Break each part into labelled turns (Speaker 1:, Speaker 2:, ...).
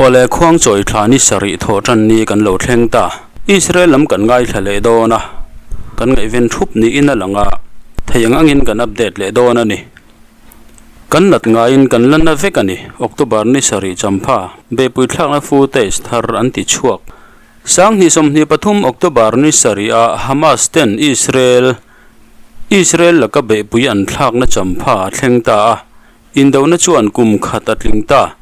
Speaker 1: Awle khuangchawi thla ni sarih thawh tan ni kan lo thleng ta. Israel lam kan ngaithla leh dawn a, kan ngaihven thup niin a lang a, thei ang angin kan update leh dawn a ni. Kan nat ngaiin kan la na vek a ni, October ni sarih champha beihpui thlakna footage thar an ti chhuak. 2023 October ni sarih ah Hamas ten Israel Israel laka beihpui an thlakna champha a thleng ta a, Indona chuan kum khat a tling ta.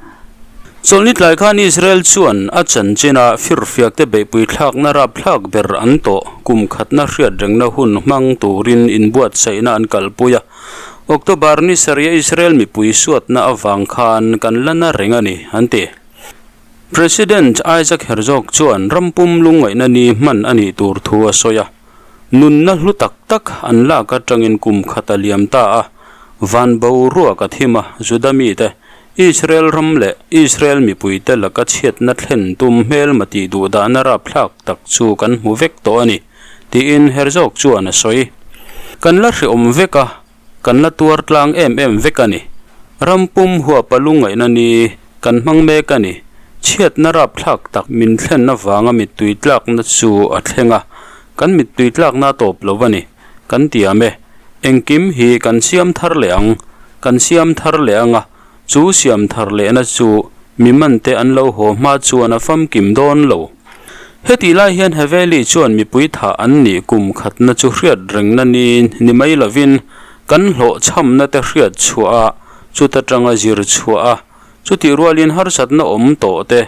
Speaker 1: Chawlhni tlai khan Israel chuan a chanchina firfiakte beihpui thlakna rapthlak ber an tawh kum khatna hriatrengna hun hmang turin inbuatsaihna an kalpui a. October ni sarih Israel mipui suatna avang khan kan la na reng a ni, an ti. President Isaac Herzog chuan rampum lungngaihna ni hman a nih tur thu a sawi a. Nunna hlu tak tak an lak atangin kum khat a liam ta a, van boruak a thim a, Juda mite, Israel ram leh Israel mipuite laka chhiatna thlen tum hmelma tih duhdahna rapthlak tak chu kan hmu vek tawh a ni, tiin Herzog chuan a sawi. Kan la hreawm vek a, kan la tuar tlang em em vek a ni. Ram pum huapa lungngaihna ni kan hmang mek a ni. Chhiatna rapthlak tak min thlen avanga mittui tlakna chu a thleng a, kan mittui tlakna a tawp lo a ni. Kan tiam e, engkim hi kan siam thar leh ang, kan siam thar leh ang a, chu siam thar lehna chu mi mante an lo haw hma chuan a famkim dawn lo. Hetih lai hian Haveli chuan mipui thah an nih kum khatna chu hriat rengna ni ni mai lovin kan hlawhchhamna te hriat chhuah a, chuta tanga zir chhuah a, chutih rualin harsatna awm tawh te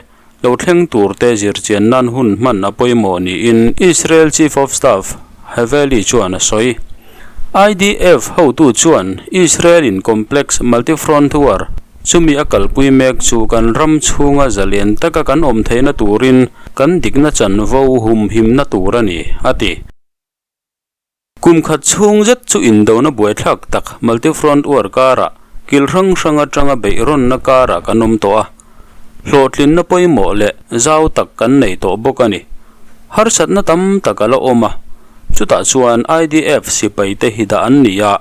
Speaker 1: lo thleng tur te zirchian nan hun hman a pawimawh niin Israel Chief of Staff Haveli chuan a sawi. IDF hotu chuan Israel in complex multi-front war chumi a kalpui mek chu kan ram chhunga zalian taka kan awm theihna turin kan dikna chanvo humhimna tur a ni, a ti. Kum khat chhung zet chu indona buaithlak tak multi-front war karah kil hrang hrang atanga beihrawnna karah kan awm tawh a, hlawhtlinna pawimawh leh zau tak kan nei tawh bawk a ni. Harsatna tam tak a la awm a, chutah chuan IDF sipaite hi dah an ni a,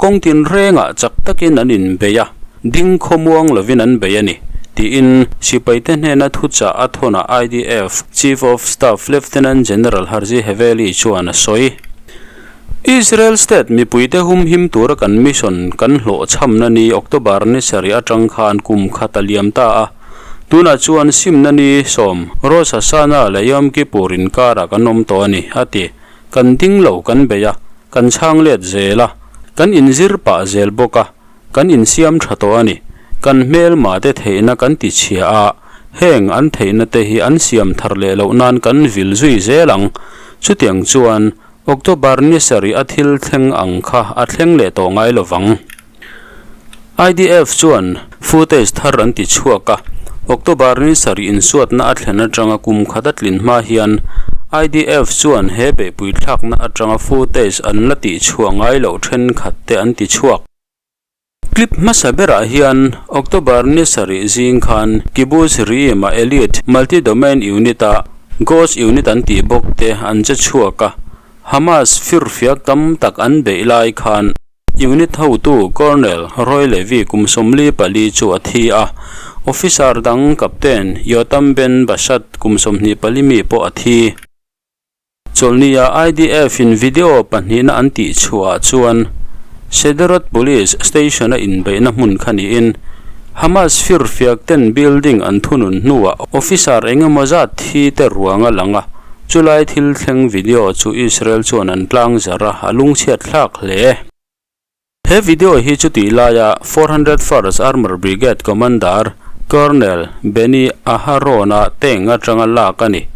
Speaker 1: Kawng tinrengah chak takin an inbei a, ding khawmuang lovin an bei a ni, tiin sipaite hnena thuchah a thawnah IDF Chief of Staff Lieutenant General Herzi Haveli chuan a sawi. Israel State mipuite humhim tura kan mission kan hlawhchhamna ni October ni sarih atang khan kum khat a liam ta a, tunah chuan simna ni sawm Rosh Hashanah leh Yom Kippur inkarah kan awm tawh a ni, a ti. Kan ding lo kan bei a, kan chhang let zel a, kan inzir pah zel bawk a, kan insiam tha tawh a ni. Kan hmelma te theihna kan ti chhia a, heng an theihna te hi an siam thar leh loh nan kan vil zui zel ang. Chutiang chuan October ni sarih a thil thleng ang kha a thleng leh tawh ngai lo vang. IDF chuan footage thar an ti chhuak a, October ni sarih insuatna a thlen atanga kum khat a tlin hma hian IDF chuan he beihpui thlakna atanga footage an la tih chhuah ngai loh thenkhat te an ti chhuak. Clip hmasa berah hian October ni sarih zing khan Kibbutz Re'im-a elite multi-domain unit-a Ghost Unit an tih bawk te an che chhuak a, Hamas firfiak tam tak an beih lai khan Unit hotu Colonel Roy Levy kum 44 chu a thi a, officer dang Captain Yotam Ben Bashat kum 24 mi pawh a thi. Chawlhnia IDF in video pahnihna an tih chhuah ah chuan Sderot Police Station a inbeihna hmun kha niin Hamas firfiak ten building an thunun hnuah officer engemaw zat thi te ruang a lang a, Chulai thil thleng video chu Israel chuan an tlang zar a, a lungchhiat thlak hle. He video hi chutih laia 401st Armour Brigade Commander Colonel Benny Aharon-a tank atanga lak a ni.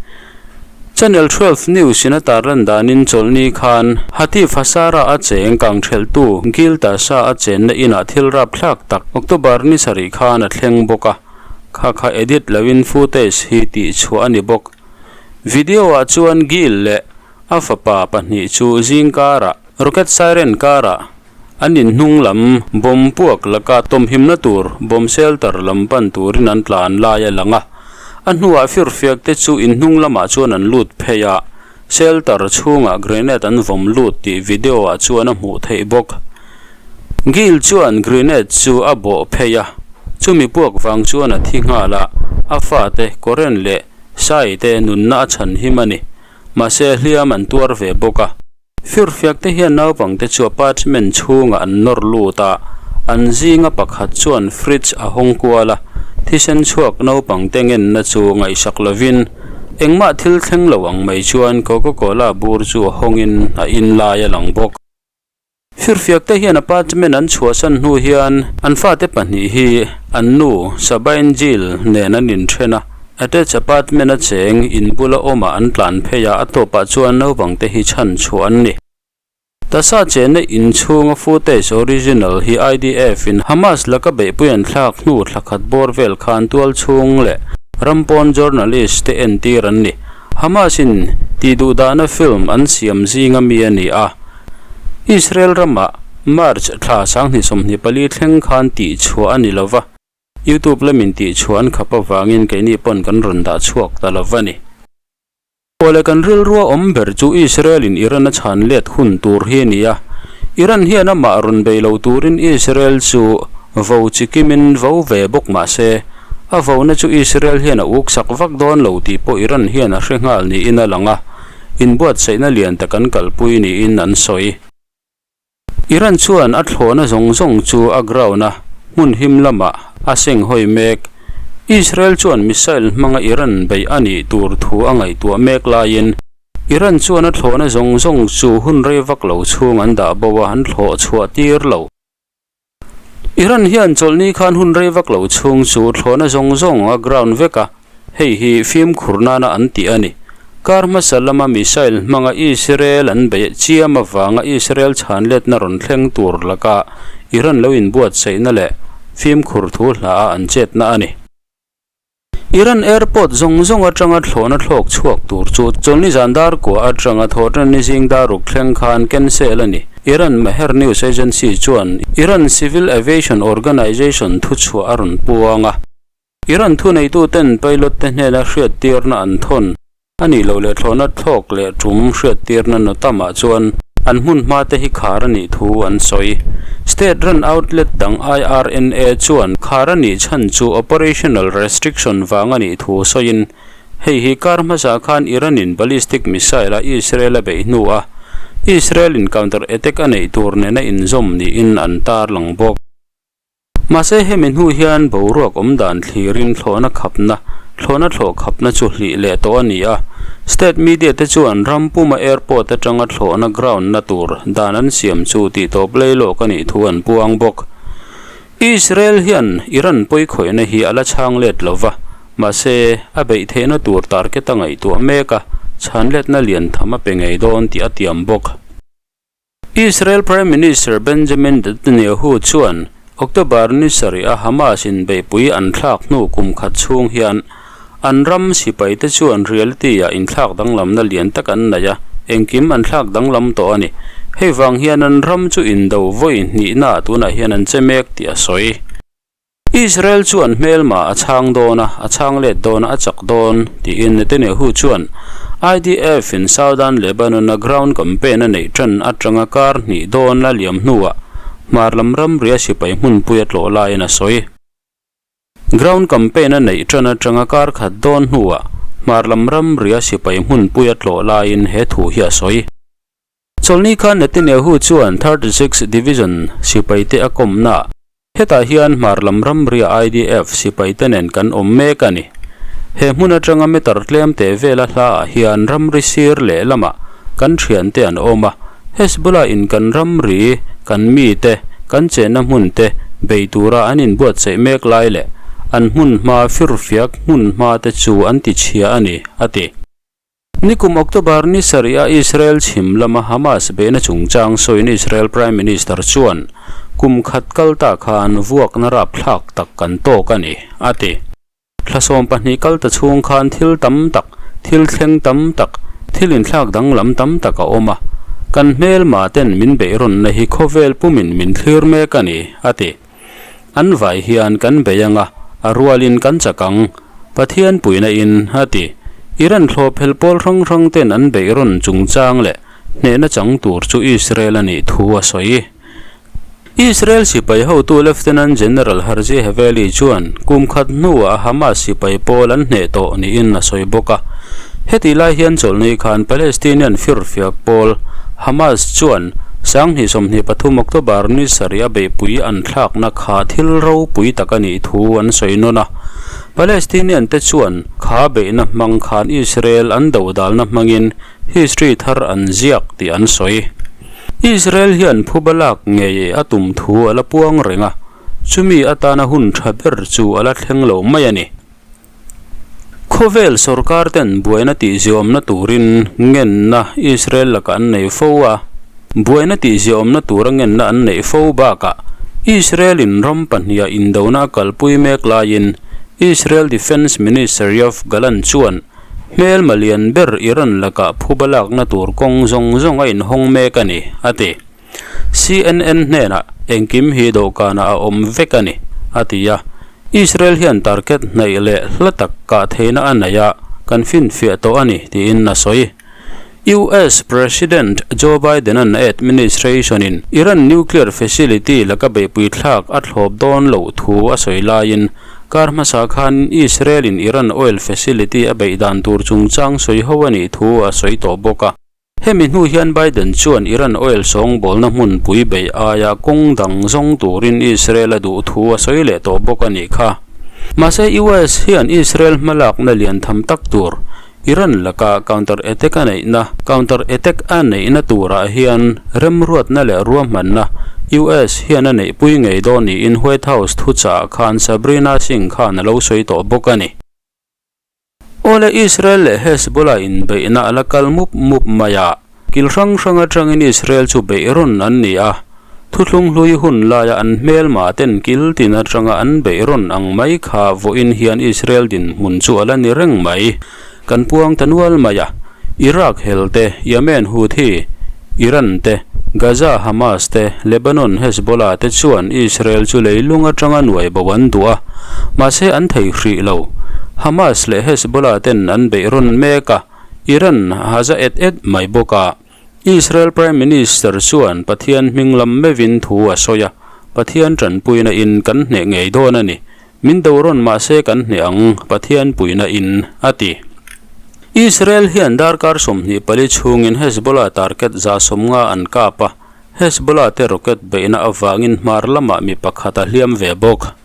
Speaker 1: Channel 12 News in a tarlan danin chawlhni khan Hatif Hasara a cheng kangthelhtu Gil Tasha a chenna inah thil rapthlak tak October ni sarih khan a thleng bawk a, kha kha edit loin footage hi tihchhuah a ni bawk. Video ah chuan Gil leh a fapa pahnih chu zing karah rocket siren karah an inhnung lam bomb puak laka tawmhimna tur bomb shelter lam pan turin an tlan lai a lang a. A hnuah firfiak te chu inhnung lamah chuan an lut phei a, shelter chhungah grenade an vawm lut tih video ah chuan a hmuh theih bawk. Gil chuan grenade chu a bawh phei a, chumi puak vang chuan a thi nghal a. A fate, Koren leh Sai te nunna a chhanhim a ni. Mahse, hliam an tuar ve bawk a. Firfiak te hian naupangte chu apartment chhungah an nawr lut a, an zinga pakhat chuan fridge a hawng kual a, thisen chhuak naupangte ngenna chu ngaihsak lovin engmah thil thleng lo ang mai chuan Coca-Cola bur chu a hawngin a in lai a lang bawk. Firfiak te hian apartment an chhuahsan hnu hian an fate pahnih hi an nu Sabine Gill nen an inthen a, attach apartment a cheng in bula awmah an tlan phei a, a tawpah chuan naupang te hi chhan chhuah an ni. Tasa chenna inchhunga footage original hi IDF in Hamas laka beihpui an thlak hnu thla khat bawr vel khan tual chhung leh ram pawn journalist te entir an ni. Hamas in tihduhdahna film an siam zinga mi a ni a. Israel ramah March thla 2024 thleng khan tihchhuah a ni lo va, YouTube lamin tihchhuah an khap avangin keini pawn kan rawn dah chhuak ta lo va ni. Pawh leh kan rilrua awm ber chu Israel in Iran a chhan let hun tur hi a ni a, Iran hian amah rawn bei lo turin Israel chu vo chi kimin vo ve bawk mah se, a vona chu Israel hian a uksak vak dawn lo tih pawh Iran hian a hre nghal niin a lang a. Inbuatsaihna lian tak an kalpui niin an sawi. Iran chuan a thlawhna zawng zawng chu a ground-a hmun him lamah a seng hawi mek. Israel chuan missile hmanga Iran beih a nih tur thu a ngaihtuah mek laiin Iran chuan a thlawhna zawng zawng chu hun rei vak lo chhung an dah bo a, an thlawh chhuah tir lo. Iran hian chawlhni khan hun rei vak lo chhung chu thlawhna zawng zawng a ground vek a, hei hi fimkhur nana an tih a ni. Kar hmasa lama missile hmanga Israel an beih chiam avanga Israel chhanletna rawn thleng tur laka Iran lo inbuatsaihna leh fimkhur thu hla a an chetna a ni. Iran airport zawng zawng atanga thlawhna thlawk chhuak tur chu chawlhni zan dar kua atanga thawhtanni zing dar ruk thleng khan cancel a ni. Iran Mehr News Agency chuan Iran Civil Aviation Organization thuchhuah a rawn puang a. Iran thuneituten pilot te hnena hriattirna an thawn. A nih loh leh thlawhna thlawk leh tum hriattirna nawtamah chuan an hmun hma te hi khar a nih thu an sawi. State run outlet dang IRNA chuan khar a nih chhan chu operational restriction vang a nih thu sawiin hei hi kar hmasa khan Iran in ballistic missile a Israel a beih hnu a Israel in counter attack a neih tur nena inzawm niin an tarlang bawk. Mahse hemi hnu hian boruak awm dan thlirin thlawhna khapna, thlawhna thlawh khapna chu hlih leh tawh a ni a. State media te chuan ram puma airport atanga thlawhna ground na tur dan an siam chu tih tawp lei lawk a nih thu an puang bawk. Israel hian Iran pawikhawihna hi a la chhang let lo va, mahse a beih theihna tur target a ngaihtuah mek a, chhan letna lian tham a pe ngei dawn tih a tiam bawk. Israel Prime Minister Benjamin Netanyahu chuan October ni sarih a Hamas in beihpui an thlak hnu kum khat chhung hian an ram sipai te chuan reality ah inthlak danglamna lian tak an nei a, engkim an thlak danglam tawh a ni. Hei vang hian an ram chu indo vawi hnihna tunah hian an che mek tih a sawi. Israel chuan hmelma a chhang dawn a, a chhang let dawn a, a chak dawn, tiin Netanyahu chuan IDF in Southern Lebanon a ground campaign a neih tan atanga kar hnih dawn la liam hnuah hmar lam ramria sipai hmunpui a tlawh laiin a sawi. Ground campaign a neih tan atanga kar khat dawn hnuah hmar lam ramria sipai hmunpui a tlawh laiin he thu hi a sawi. Chawlhni khan Netanyahu chuan 36 Division sipaite a kawmna Hetah hian hmar lam ramria IDF sipaite nen kan awm mek a ni. He hmun atanga meter tlem teh vela hlaah hian ramri sir leh lamah kan thiante an awm a, Hezbollah in kan ramri, kan mite, kan chenna hmun te bei tura an inbuatsaih mek lai leh an hmun hma firfiak hmun hma te chu an tichhia a ni, a ti. Nikum October ni sarih a Israel chhim lama Hamas beihna chungchang sawiin Israel Prime Minister chuan kum khat kal ta khan vuakna rapthlak tak kan tawk a ni, a ti. Thla 12 kal ta chhung khan thil tam tak, thil thleng tam tak, thil inthlak danglam tam tak a awm a. Kan hmelma ten min beihrawnna hi khawvel pumin min thlir mek a ni, a ti. An vai hian kan bei anga, a rualin kan chak ang, Pathian puihna in, a ti. Iran thlawhphel pawl hrang hrang ten an beih rawn chungchang leh hnehna chang tur chu Israel a nih thu a sawi. Israel sipai hotu Lieutenant General Herzi Haveli chuan kum khat hnuah Hamas sipai pawl an hneh tawh niin a sawi bawk a. Hetih lai hian chawlhni khan Palestinian firfiak pawl Hamas chuan 2023 October ni sarih a beihpui an thlakna kha thil ropui tak a nih thu an sawi nawn a. Palestinian te chuan kha beihna hmang khan Israel an dodalna hmangin history thar an ziak tih an sawi. Israel hian phuba lak ngei a tum thu a la puang reng a, chumi atana hun tha ber chu a la thleng lo mai a ni. Khawvel sorkar ten buaina tihziawmna turin ngenna Israel lakah an nei fo a, buaina tihziawmna tura ngenna an neih fo bakah Israel-in ram pahniha indona a kalpui mek laiin Israel Defence Minister Yoav Gallant chuan Hmelma lian ber Iran lakah phuba lakna tur kawng zawng zawng a inhawng mek a ni, a ti. CNN hnenah engkim hi dawhkanah a awm vek a ni, a ti a. Israel hian target hnaih leh hla tak kah theihna a nei a, kan finfiah tawh a ni, tiin a sawi. US President Joe Biden-a'n a administration-in Iran nuclear facility laka beihpui thlak a thlawp dawn loh thu a sawi laiin kar hmasa khan Israel-in Iran oil facility a beih dan tur chungchang sawi ho a nih thu a sawi tawh bawk a. Hemi hnu hian Biden chuan Iran oil sawngbawlna hmunpui beih aia kawng dang zawng turin Israel a duh thu a sawi leh tawh bawk a nih kha. Mahse US hian Israel hmalakna lian tham tak tur Iran laka counter attack a neihna counter attack a neihna turah hian remruatna leh ruahmanna US hian a neihpui ngei dawn niin White House thuchah khan Sabrina Singh khan a lo sawi tawh bawk a ni. Awle Israel leh Hezbollah inbeihna a la kal mup mup mai a. Kil hrang hrang atangin Israel chu beih rawn an ni a, thuthlung hlui hun laia an hmelma ten kil tin atanga an beih rawn ang mai kha vawiin hian Israel dinhmun chu a la ni reng mai. Kan puang ta nual mai a, Iraq hel te, Yemen Houthi, Iran te, Gaza Hamas te, Lebanon Hezbollah te chuan Israel chu leilung atanga nuai bo an duh a, mahse an thei hrih lo. Hamas leh Hezbollah ten an beih rawn mek a, Iran a za et et mai bawk a, Israel Prime Minister chuan Pathian hming lam meuhin thu a sawi a, Pathian tanpuina in kan hneh ngei dawn a ni, min do rawn mahse kan hneh ang, Pathian puina in, a ti. Israel hian darkar 24 chhungin Hezbollah target 150 an kap a, Hezbollah te rocket beihna avangin hmar lamah mi pakhat a hliam ve bawk.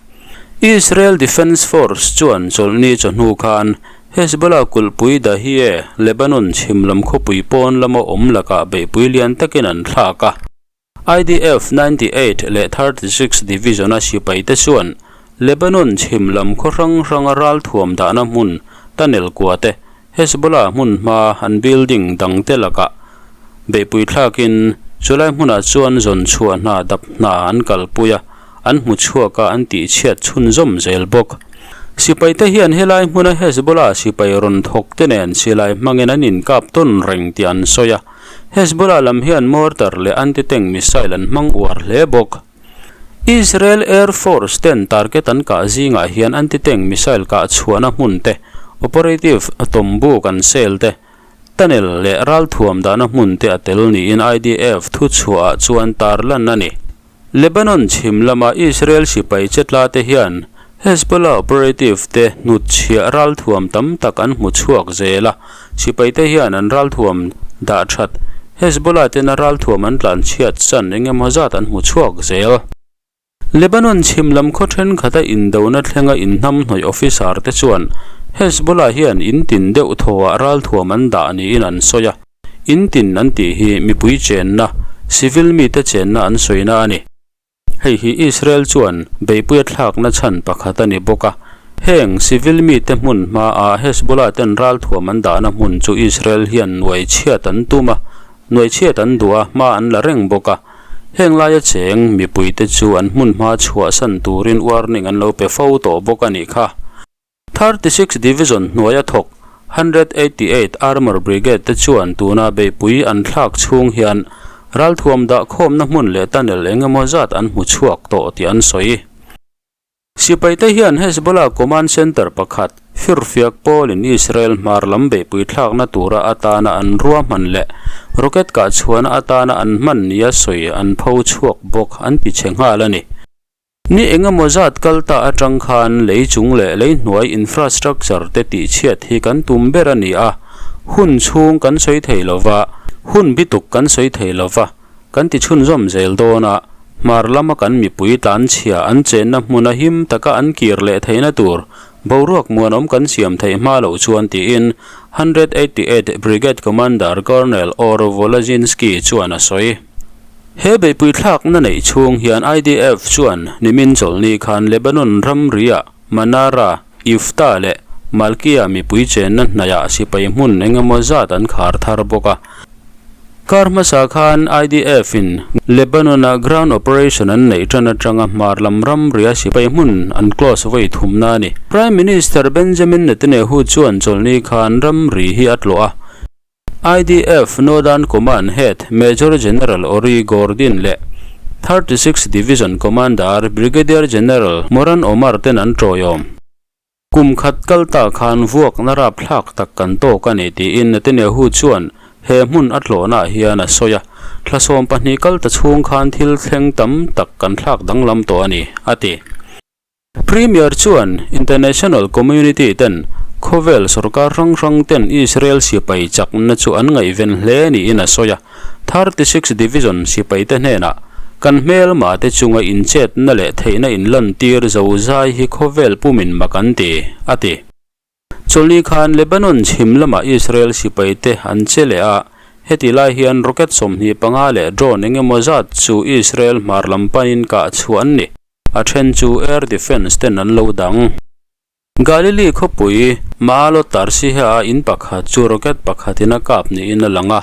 Speaker 1: Israel Defence Force chuan chawlhni chawhnu khan Hezbollah kulhpui Dahieh, Lebanon chhim lam khawpui pawn lama awm lakah beihpui lian takin an thlak a. IDF 98 leh 36 Division-a sipaite chuan Lebanon chhim lam khaw hrang hranga ralthuam dahna hmun tunnel kua te, Hezbollah hmun hma an building dangte lakah beihpui thlakin chulai hmunah chuan zawn chhuah hna dap hna an kalpui a. an hmu chhuak a an tihchhiat chhunzawm zel bawk. Sipaite hian helai hmuna Hezbollah sipai rawn thawk te nen silai hmangin an inkap tawn reng tih an sawi a, Hezbollah lam hian mortar leh anti-tank missile an hmang uar hle bawk. Israel Air Force ten target an kah zingah hian anti-tank missile kah chhuahna hmun te, operative tawmbuk an sel te, tunnel leh ralthuam dahna hmun te a tel niin IDF thuchhuahah chuan tarlan a ni. Lebanon chhim lama Israel sipai chetla te hian Hezbollah operative te hnutchhiah ralthuam tam tak an hmu chhuak zel a, sipai te hian an ralthuam dah that Hezbollah tena ralthuam an tlanchhiat chan eng emaw zat an hmu chhuak zel. Lebanon chhim lam khaw thenkhat a indona thlenga inhnamhnawih officer te chuan Hezbollah hian in tin deuh thawhah ralthuam an dah niin an sawi a. In tin an tih hi mipui chenna, civil mite chenna an sawina a ni. Hei hi Israel chuan beihpuia thlakna chhan pakhat a ni bawk a. Heng civil mite hmun hmaah Hezbollah ten ralthuam an dahna hmun chu Israel hian nuai chhiat an tum a, nuai chhiat an duh a, hma an la reng bawk a. Heng laia cheng mipuite chu an hmun hma chhuahsan turin warning an lo pe fo tawh bawk a nih kha. 36 Division hnuaia thawk 188 Armour Brigade te chuan tuna beihpui an thlak chhung hian ralthuam dah khawmna hmun leh tunnel eng emaw zat an hmu chhuak tawh tih an sawi. Sipaite hian Hezbollah command center pakhat, Firfiak pawlin Israel hmar lam beihpui thlakna tura atana an ruahman leh rocket kah chhuahna atana an hman nia sawi an pho chhuak bawk an ti chhe nghal a ni. Ni engemaw zat kal ta atang khan lei chung leh lei hnuai infrastructure te tihchhiat hi kan tum ber a ni a, hun chhung kan sawi thei lova, hun bituk kan sawi thei lova. Kan ti chhunzawm zel dawn a, hmar lama kan mipui tlanchhia an chenna hmuna him taka an kir leh theihna tur boruak muanawm kan siam theih hma loh chuan tiin 188 Brigade Commander Colonel Or Volozinskiy chuan a sawi. He beihpui thlakna neih chhung hian IDF chuan nimin chawlhni khan Lebanon ramriah Manara, Ifta leh Malkia mipui chenna hnaihah sipai hmun engemaw zat an khar thar bawk a. Kar hmasa khan IDF-in Lebanon-a ground operation an neih tan atanga hmar lam ramria sipai hmun an close vawi thumna a ni. Prime Minister Benjamin Netanyahu chuan chawlhni khan ramri hi a tlawh a. IDF Northern Command Head Major General Ori Gordin leh 36 Division Commander Brigadier General Moran Omar ten an tawiawm. Kum khat kal ta khan vuakna rapthlak tak kan tawk a ni tiin Netanyahu chuan he hmun a tlawhnaah hian a sawi a, thla 12 kal ta chhung khan thil thleng tam tak kan thlak danglam tawh a ni, a ti. Premier chuan international community ten khawvel sorkar hrang hrang ten Israel sipai chakna chu an ngaihven hle niin a sawi a. 36 Division sipaite hnenah kan hmelma te chunga inchetna leh theihna inlantir zo zai hi khawvel pumin mak an ti, a ti. Chawlhni khan Lebanon chhim lamah Israel sipaite an che leh a, heti lai hian rocket 25 leh drone engemaw zat chu Israel hmar lam panin kah chhuah an ni, a then chu air defence ten an lo dang. Galili khawpui Maalot Tarsiha-a in pakhat chu rocket pakhatin a kap niin a lang a.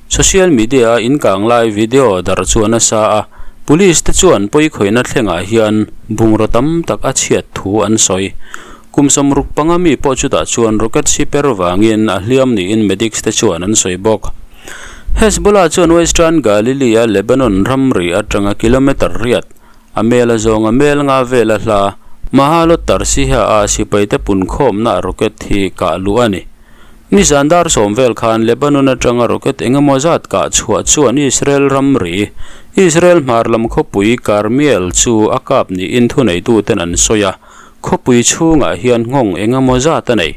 Speaker 1: Social media-a inkang lai video darh chu a nasa a, police te chuan pawikhawihna thlengah hian bungraw tam tak a chhiat thu an sawi. Kum 65 mi pawh chutah chuan rocket si per vangin a hliam niin medics te chuan an sawi bawk. Hezbollah chuan Western Galili-a Lebanon ramri atanga kilometre riat A mel a zawng a mel nga vel a hla Mahalot Tarsiha a sipaite punkhawmna rocket hi kah luh a ni. Nizan dar sawm vel khan Lebanon atanga rocket engemaw zat kah chhuah chuan Israel ramri, Israel hmar lam khawpui Karmiel chu a kap niin thuneituten an sawi a. Khawpui chhungah hian nghawng engemaw zat a nei.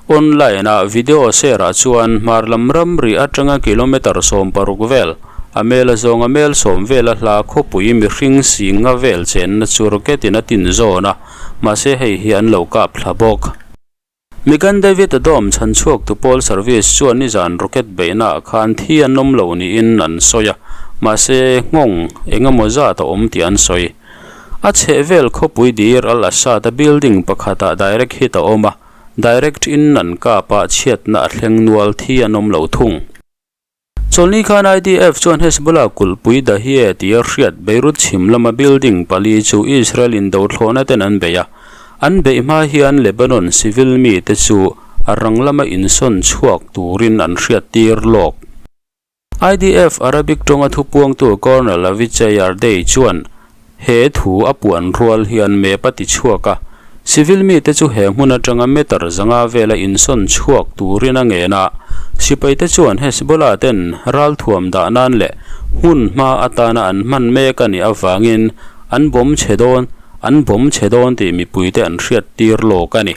Speaker 1: Online ah video share ah chuan hmar lam ramri atanga kilometre 60 vel, a mel a zawnga mel 10 vel a hla khawpui mihring singa vel chenna chu rocket in a tin zawn a, mahse hei hi an lo kap thla bawk. Megan David a dawm chhan chhuak tu pawl service chuan nizan rocket beihna ah khan thi an awm lo niin an sawi a, mahse nghawng engemaw zat a awm tih an sawi. A chhehvel khawpui Deir al-Assad a building pakhatah direct hit a awm a, direct in an kap a chhiatna a thleng nual thi an awm lo thung. Chawlhni khan IDF chuan Hezbollah kulhpui Dahieh tia hriat Beirut chhim lama building pali chu Israel indothlawhna ten an bei a. An beih hma hian Lebanon civil mite chu a rang lama insawn chhuak turin an hriattir lawk. IDF Arabic tawnga thupuangtu Colonel Avichai Ardei chuan He thu a puan rual hian map a ti chhuak a, civil mite chu he hmun atanga meter 500 vela insawn chhuak turin a ngen a, sipaite chuan Hezbollah ten ralthuam dah nan leh hmun hma atana an hman mek a nih avangin an bawm chhe dawn an bawm chhe dawn tih mipuite an hriattir lawk a ni.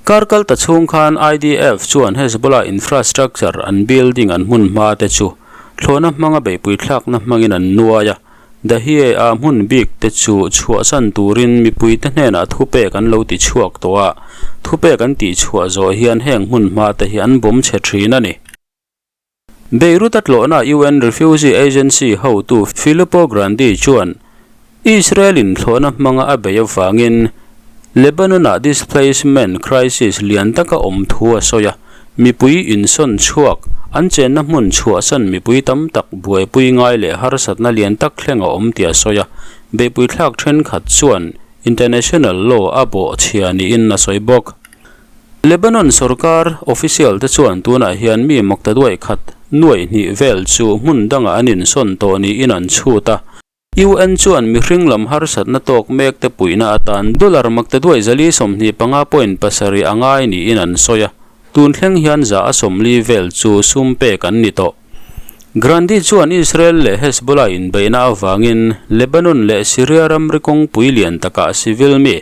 Speaker 1: Kar kal ta chhung khan IDF chuan Hezbollah infrastructure an building an hmun hma te chu thlawhna hmanga beihpui thlakna hmangin an nuai a, Dahie-a hmun bik te chu chhuahsan turin mipuite hnenah thupek an lo ti chhuak tawh a, thupek an tih chhuah zawh hian heng hmun hma te hi an bawm chhe thin a ni. Beirut a tlawhna UN Refugee Agency hotu Filippo Grandi chuan Israel-in thlawhna hmanga a bei avangin Lebanon-ah displacement crisis lian taka awm thu a sawi a. Mipui insawn chhuak, an chenna hmun chhuahsan mipui tam tak buaipui ngai leh harsatna lian tak thleng a awm tih a sawi a, beihpui thlak thenkhat chuan international law a bawh chhia niin a sawi bawk. Lebanon sorkar official te chuan tunah hian mi makta duai khat nuaih hnih vel chu hmun dangah an insawn tawh niin an chhut a. UN chuan mihring lam harsatna tawk mek te puihna atan dollar maktaduai 425 point pasarih a ngai niin an sawi a, tun thleng hian za a 40 vel chu sum pek an ni tawh. Grandi chuan Israel leh Hezbollah inbeihna avangin Lebanon leh Syria ramri kawngpui lian takah civil mi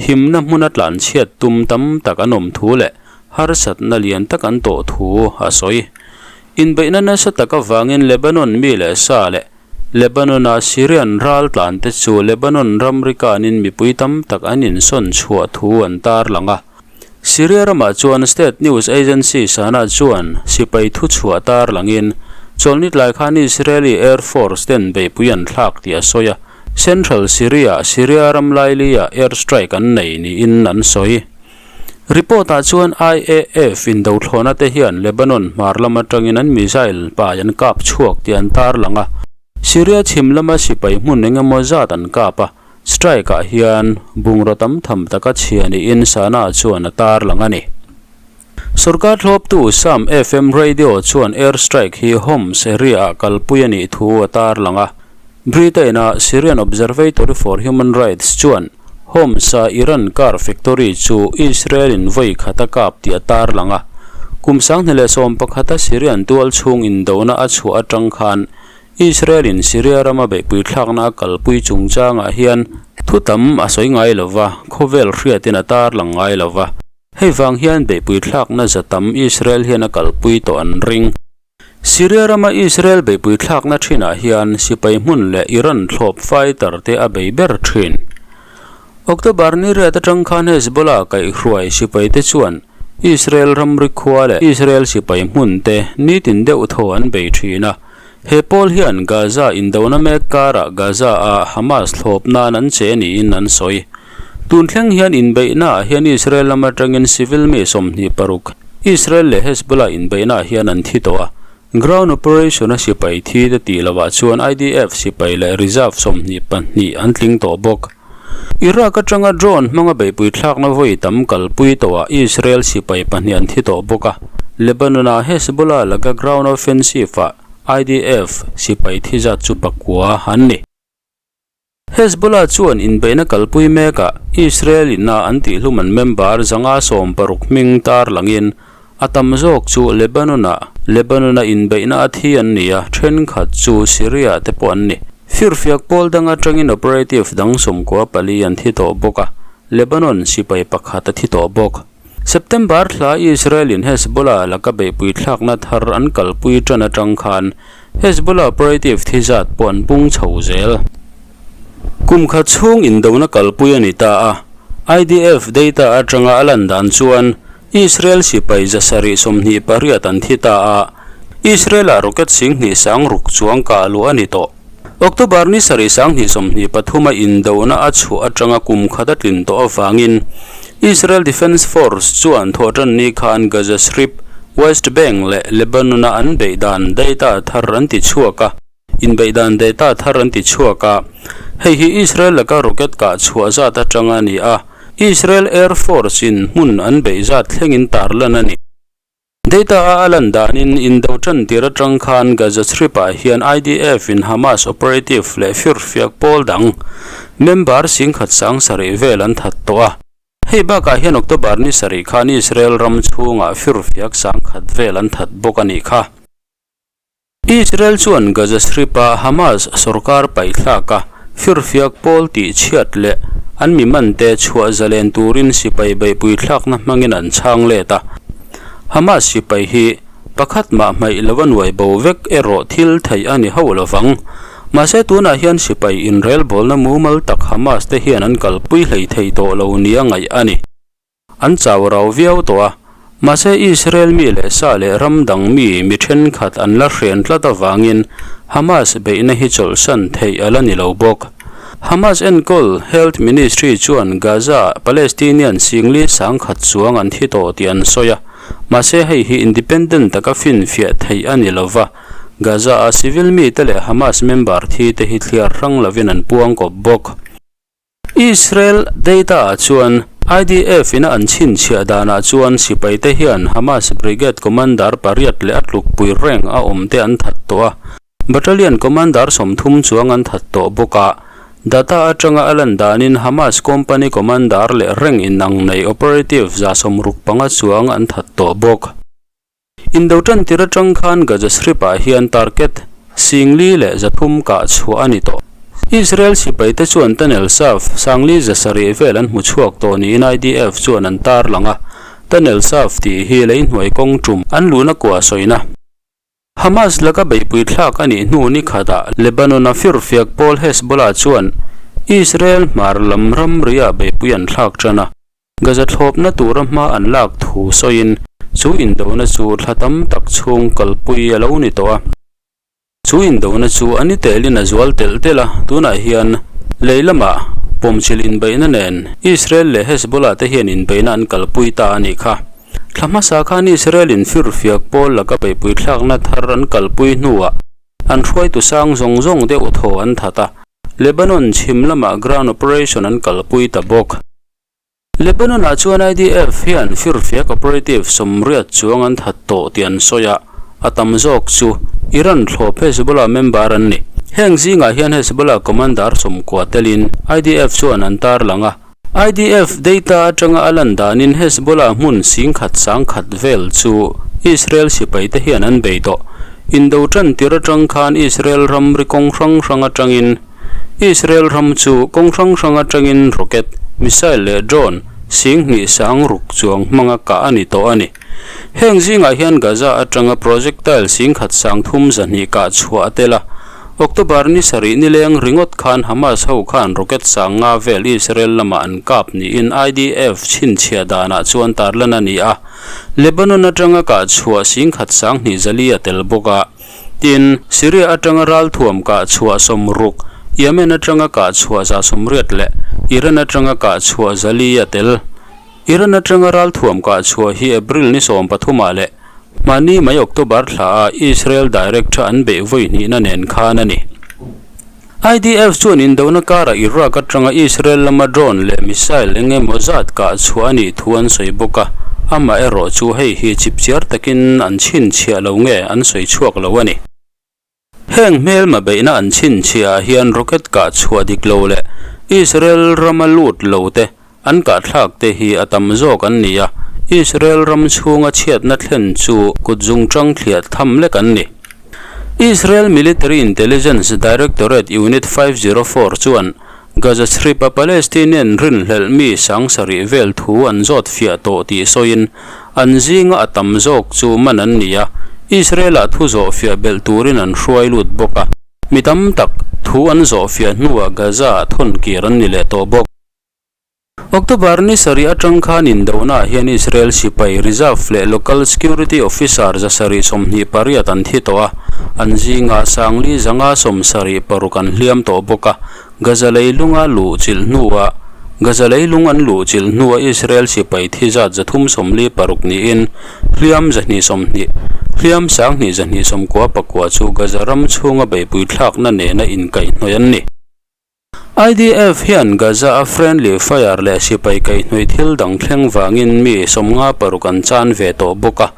Speaker 1: himna hmuna tlanchhiat tum tam tak an awm thu leh harsatna lian tak an tawh thu a sawi. Inbeihna nasa tak avangin Lebanon mi leh sa leh Lebanon-a Syrian ral tlante chu Lebanon ramri kanin mipui tam tak an insawn chhuah thu an tarlang a. Syria ramah chuan state news agency Sana chuan sipai thuchhuah tarlangin chawlhni tlai khan Israeli Air Force ten beihpui an thlak tih a sawi a, Central Syria, Syria ram laili-ah air strike an nei niin an sawi. Report-ah chuan IAF indothlawhna te hian Lebanon hmar lam atangin an missile pai an kap chhuak tih an tarlang a, Syria chhim lama sipai hmun eng emaw zat an kap a, strike-ah hian bungraw tam tham taka chhia niin Sana chuan a tarlang a ni. Sorkar thlawptu Sam FM radio chuan air strike hi Homs area-ah kalpui a nih thu a tarlang a, Britain-a Syrian Observatory for Human Rights chuan Homs-a Iran car factory chu Israel-in vawi khat a kap tih a tarlang a. Kum 2011-a Syrian tual chhung indona a chhuah atang khan Israel-in Syria rama beihpui thlakna a kalpui chungchangah hian thu tam a sawi ngai lo va, khawvel hriatin a tarlang ngai lo va. Hei vang hian beihpui thlakna za tam Israel hian a kalpui tawh an ring. Syria rama Israel beihpui thlakna thinah hian sipai hmun leh Iran thlawp fighter te a bei ber thin. October ni riat atang khan Hezbollah kaihhruai sipai te chuan Israel ramri khua leh Israel sipai hmun te nitin deuh thaw an bei thin a. He pawl hian Gaza indona mek karah Gaza-a Hamas thlawp nan an che niin an sawi. Tun thleng hian inbeihnaah hian Israel lam atangin civil mi 26 Israel leh Hezbollah inbeihnaah hian an thi tawh a. Ground operation a sipai thi te tih lovah chuan IDF sipai leh reserve 22 an tling tawh bawk. Iraq atanga drone hmanga beihpui thlakna vawi tam kalpui tawhah Israel sipai pahnih an thi tawh bawk a. Lebanon-ah Hezbollah laka ground offensive-ah IDF sipai thi zat chu pakua an ni. Hezbollah chuan inbeihna kalpui mekah Israel ina an tihhlum an member 160 hming tarlangin a tam zawk chu Lebanon-ah Lebanon-a inbeihna a thi an ni a, thenkhat chu Syria te pawh an ni. Firfiak pawl dang atangin operative dang 94 an thi tawh bawk a, Lebanon sipai pakhat a thi tawh bawk. September thla Israel-in Hezbollah laka beihpui thlakna thar an kalpui tan atang khan Hezbollah operative thi zat pawh an pung chho zel. Kum khat chhung indona kalpui a ni ta a, IDF data atanga a lan dan chuan Israel sipai 728 an thi ta a, Israel-ah rocket 10,000 sang ruk chuang kah luh a ni tawh. October ni sarih 2023 a indona a chhuah atanga kum khat a tlin tawh avangin Israel Defence Force chuan thawhtan ni khan Gaza Strip, West Bank leh Lebanon-a an beihdan data thar an ti chhuak a, inbeihdan data thar an ti chhuak a. Hei hi Israel laka rocket kah chhuah zat atanga a ni a, Israel Air Force-in hmun an beih zat thlengin tarlan a ni. Data a a lan danin indo tan tir atang khan Gaza Strip-ah hian IDF in Hamas operative leh firfiak pawl dang member 10,000 sang sarih vel an that tawh a. Hei bakah hian October ni sarih khan Israel ram chhungah firfiak 10,000 vel an that bawk a nih kha. Israel chuan Gaza Strip-a Hamas sorkar paihthlak a, firfiak pawl tih chhiat leh an mi mante chhuah zalen turin sipai beihpui thlakna hmangin an chhang let a. Hamas sipai hi pakhat mah hmaih lova nuai bo vek erawh thil theih a ni hauh lovang. Mahse tunah hian sipai inrelbawlna mumal tak Hamas te hian an kalpui hlei thei tawh lo nia ngaih a ni. An chau rau viau tawh a, mahse Israel mi leh sa leh ram dang mi mi thenkhat an la hren tlat avangin Hamas beihna hi chawlhsan theih a la ni lo bawk. Hamas enkawl Health Ministry chuan Gaza Palestinian 4,010 chuang an thi tawh tih an sawi a, mahse hei hi independent taka finfiah theih a ni lo va, Gaza-a civil mite leh Hamas member thi te hi thliar hrang lovin an puang kawp bawk. Israel data-ah chuan IDF ina an chhinchhiah danah chuan sipaite hian Hamas brigade commander pariat leh a tlukpui rank a awmte an that tawh a. Battalion commander 30 chuang an that tawh bawk a. Data atanga a lan danin Hamas company commander leh rank inang nei operative 65 chuang an that tawh bawk. Indo tan tir atang khan Gaza Strip-ah hian target 4300 kah chhuah a ni tawh. Israel sipai te chuan tunnel shaft 507 vel an hmu chhuak tawh niin IDF chuan an tar lang a. Tunnel shaft tih hi lei hnuai kawng tum an luhna kua sawina. Hamas laka beihpui thlak a nih hnu ni khatah Lebanon-a firfiak pawl Hezbollah chuan Israel hmar lam ramria beihpui an thlak tan a. Gaza thlawpna tura hma an lak thu sawiin chu indona chu thla tam tak chhung kalpui a lo ni tawh a. Chu indona chu a ni telin a zual telh telh a, tunah hian lei lamah pawmchilh inbeihna nen Israel leh Hezbollah te hian inbeihna an kalpui ta a nih kha. Thla hmasa khan Israel in firfiak pawl laka beihpui thlakna thar an kalpui hnuah an hruaitu sang zawng zawng deuh thaw an that a, Lebanon chhim lamah ground operation an kalpui ta bawk. Lebanon-ah chuan IDF hian firfiak operative 80 chuang an that tawh tih an sawi a, a tam zawk chu Iran thlawp Hezbollah member an ni. Heng zingah hian Hezbollah commander 90 telin IDF chuan an tarlang a. IDF data atanga a lan danin Hezbollah hmun 10,100 vel chu Israel sipai te hian an bei tawh. Indo tan tir atang khan Israel ramri kawng hrang hrang atangin Israel ram chu kawng hrang hrang atangin rocket, missile leh drone 2600 chuang hmanga kah a ni tawh a ni. Heng zingah hian Gaza atanga projectile 13,200 kah chhuah a tel a. October ni sarih ni leng ringawt khan Hamas ho khan rocket 500 vel Israel lamah an kap niin IDF chhinchhiah danah chuan tarlan a ni a. Lebanon atanga kah chhuah 12,400 a tel bawk a. Tin, Syria atanga ralthuam kah chhuah 60, Yemen atanga kah chhuah 180 leh Iran atanga kah chhuah 400 a tel. Iran atanga ralthuam kah chhuah hi April ni 13 leh hmani mai October thla a Israel direct an beih vawi hnihna nen khan a ni. IDF chuan indona karah Iraq atanga Israel lama drone leh missile eng emaw zat kah chhuah a nih thu an sawi bawk a, amaherawh chu hei hi chipchiar takin an chhinchhiah lo nge an sawi chhuak lo a ni. Heng hmelma beihna an chhinchhiah ah hian rocket kah chhuah dik lo leh Israel rama lut lo te an kah thlak te hi a tam zawk an ni a, Israel ram chhunga chhiatna thlen chu kut zungtang thliah tham lek an ni. Israel Military Intelligence Directorate Unit 504 chuan Gaza Strip-a Palestinian rinhlelh mi 7000 vel thu an zawt fiah tawh tih sawiin an zinga a tam zawk chu man an ni a, Israel-ah thu zawh fiah belh turin an hruai lut bawk a, mi tam tak thu an zawh fiah hnuah Gaza-ah thawn kir an ni leh tawh bawk. October ni sarih atang khan indona ah hian Israel sipai reserve leh local security officer 728 an thi tawh a, an zinga 576 an hliam tawh bawk a. Gaza leilunga luh chilh hnuah Gaza leilung an luh chilh hnuah Israel sipai thi zat 346 niin hliam 220 hliam 2299 chu Gaza ram chhunga beihpui thlakna nena inkaihhnawih an ni. IDF hian Gaza a friendly fire leh sipai kaihhnawih thil dang thleng vangin mi 56 an chan ve tawh bawk a,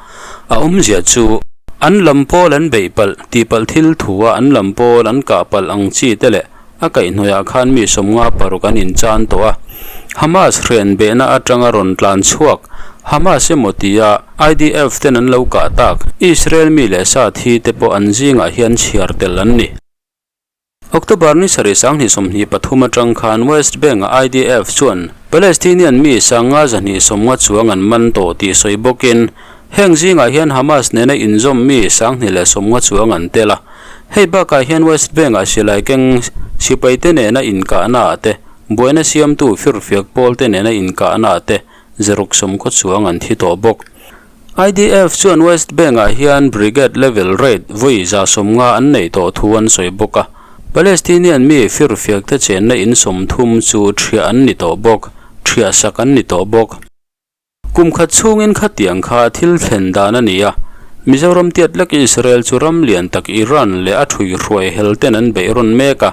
Speaker 1: a awmzia chu an lam pawl an beih palh tih palh thil thu a an lam pawl an kah palh ang chi te leh a kaihhnawihah khan mi 56 an inchan tawh a. Hamas hren behna atanga rawn tlan chhuak Hamas emaw tia IDF ten an lo kah tak Israel mi leh sa thi te pawh an zingah hian chhiar tel an ni. October ni sarih 2023 atang khan West Bank-a IDF chuan Palestinian mi 590 chuang an man tawh tih sawi bawkin heng zingah hian Hamas nena inzawm mi 290 chuang an tel a. Hei bakah hian West Bank-a silai keng sipai te nena inkahna ah te, buaina siamtu firfiak pawl te nena inkahna ah te 160 chuang an thi tawh bawk. IDF chuan West Bank-ah hian brigade level raid vawi 150 an nei tawh thu an sawi bawk a, Palestinian mi firfiak te chenna in 30 chu thiah an ni tawh bawk, thiah sak an ni tawh bawk. Kum khat chhungin khatiang kha thil thlen dan a ni a, Mizoram tiat lek Israel chu ram lian tak Iran leh a thui hruai hel ten an beih rawn mek a,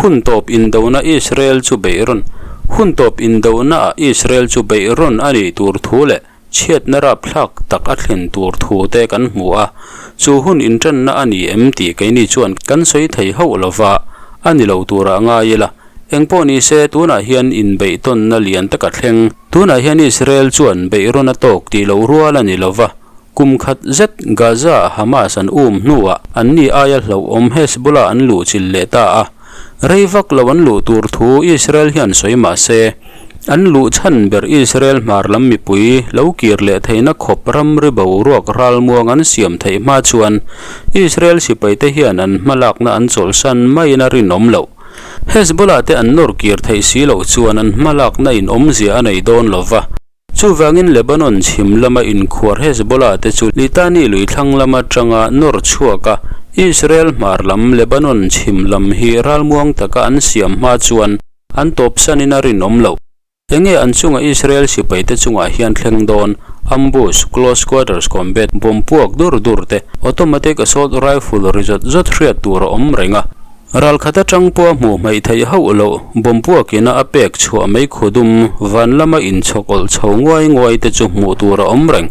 Speaker 1: hun tawp indona Israel chu beih rawn hun tawp indona ah Israel chu beih rawn a nih tur thu leh. Chhiatna rapthlak tak a thlen tur thu te kan hmu a, chu hun inṭanna a ni em tih keini chuan kan sawi thei hauh lo va, a ni lo turah ngai ila. Engpawh ni se, tunah hian inbeihtawnna lian tak a thleng. Tunah hian Israel chuan beihrawn a tawk tih loh rual a ni lo va, kum khat zet Gaza-ah Hamas an um hnuah anni aia hlauhawm Hezbollah an luhchilh leh ta a. Rei vak lo an luh tur thu Israel hian sawi mah se, an luh chhan ber Israel hmar lam mipui lo kir leh theihna khawp ramri boruak ralmuang an siam theih hma chuan Israel sipaite hian an hmalakna an chawlhsan maiin a rinawm loh. Hezbollah te an nawr kir theih si loh chuan an hmalakna in awmzia a nei dawn lo va. Chuvangin Lebanon chhim lama inkhuar Hezbollah te chu Litani lui thlang lam atanga nawr chhuak a, Israel hmar lam Lebanon chhim lam hi ralmuang taka an siam hma chuan an tawpsanin a rinawm loh. Enge an chunga Israel sipaite chungah hian thleng dawn? Ambush, close quarters combat, bomb puak dur dur te, automatic assault rifle ri zawt zawt hriat tur a awm reng a. Ralkhat atang pawh a hmuh hmaih theih hauh loh, bomb puakina a pek chhuah mai khudum van lama inchhawk awlh chho nguai nguai te chu hmuh tur a awm reng.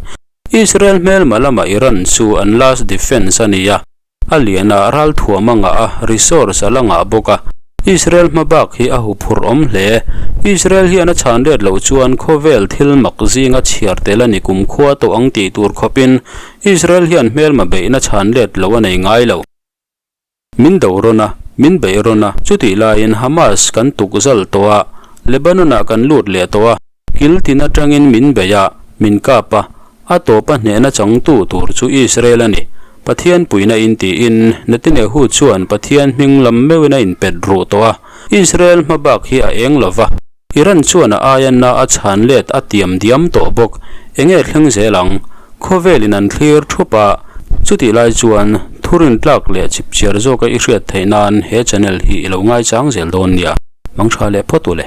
Speaker 1: Israel hmelma lama Iran chu an last defence a ni a, a lian a ral thuam a ngah a, resource a la ngah bawk a. Israel hma bak hi a huphurh awm hle. Israel hian a chhan let loh chuan khawvel thil mak zinga chhiar tel a ni kumkhua tawh ang tih tur khawpin Israel hian hmelma beihna chhan let loh a nei ngai lo. Min do rawn a, min beih rawn a, chutih laiin Hamas kan tuk zal tawh a, Lebanon ah kan lut leh tawh a, kil tin atangin min beih a, min kap a, a tawpa hnehna changtu tur chu Israel a ni. Pathian puihna in tiin Netanyahu chuan Pathian hming lam meuhin a inpet ruh tawh a, Israel hma bak hi a eng lo va. Iran chuan a aia na a chhan let a tiam diam tawh bawk. Enge thleng zel ang? Khawvelin an thlir thup a, chutih lai chuan thurin tlak leh chipchiar zawka i hriat theih nan he channel hi i lo ngaichang zel dawn nia. Mangtha leh phawt u le.